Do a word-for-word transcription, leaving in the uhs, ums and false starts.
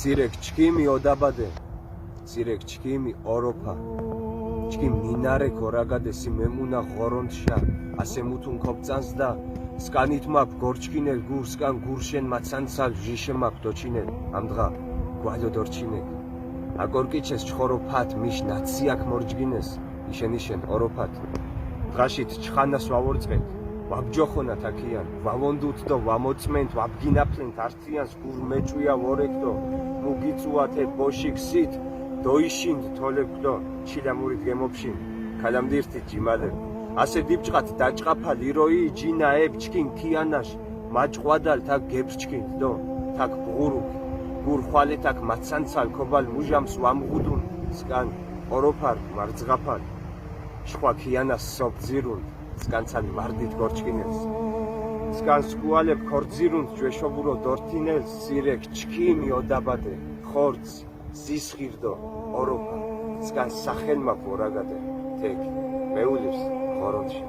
სირეკ ჩქიმი ოდაბადე, სირეკ ჩქიმი ოროფა. ჩქიმ მინარეკ ორაგადე, სი მემუნა ღორონთშა, ასე მუთუნ ქობწანს და სკანით მაფ გორჩქინელ გურსკან გურშენ მაცანცალ ჟიშე მაფ დოჩინელ. ამდღა გვალო დორჩინელ. აკორკიჩეს ჩხორო ფათ მიშ ნაციაქ მორჯგინეს, იშენ იშენ ოროფათ. დღაშით ჩხანას ვავორწმენთ, ვაბჯოხონა თაქიან, ვავონდუთ დო ვამოწმენთ, ვაბგინაფლენთ ართიანს გურ მეჭვია ვორეკ დო, მუგიწუათ ე ბოშიქ სით, დოიშინდ თოლეკ დო, ჩილამურით გემოფშინ, ქალამდირთით ჯიმალებ. ასე დიბჭყათ დაჭყაფალ იროი ჯინაებ ჩქინ ქიანაშ, მაჭყვადალ თაქ გებრჩქინ დო, თაქ ბღურუ გურ ხვალე თაქ მაცანცალ ქობალ მუჟამს ვამღუდუნ, სკან ოროფარ მარძღაფალ შხვა ქიანას სობძირუნ, სკანცან ვარდით გორჩქინეს. სკან სკუალებ ქორძირუნ ჯვეშობურო დორთინელ, სირეკ ჩქიმი ოდაბადე, ხორც, ზისხირდო, ოროფა, სკან სახენმა ვორაგადე, თეკ მეულირს ღორონთში.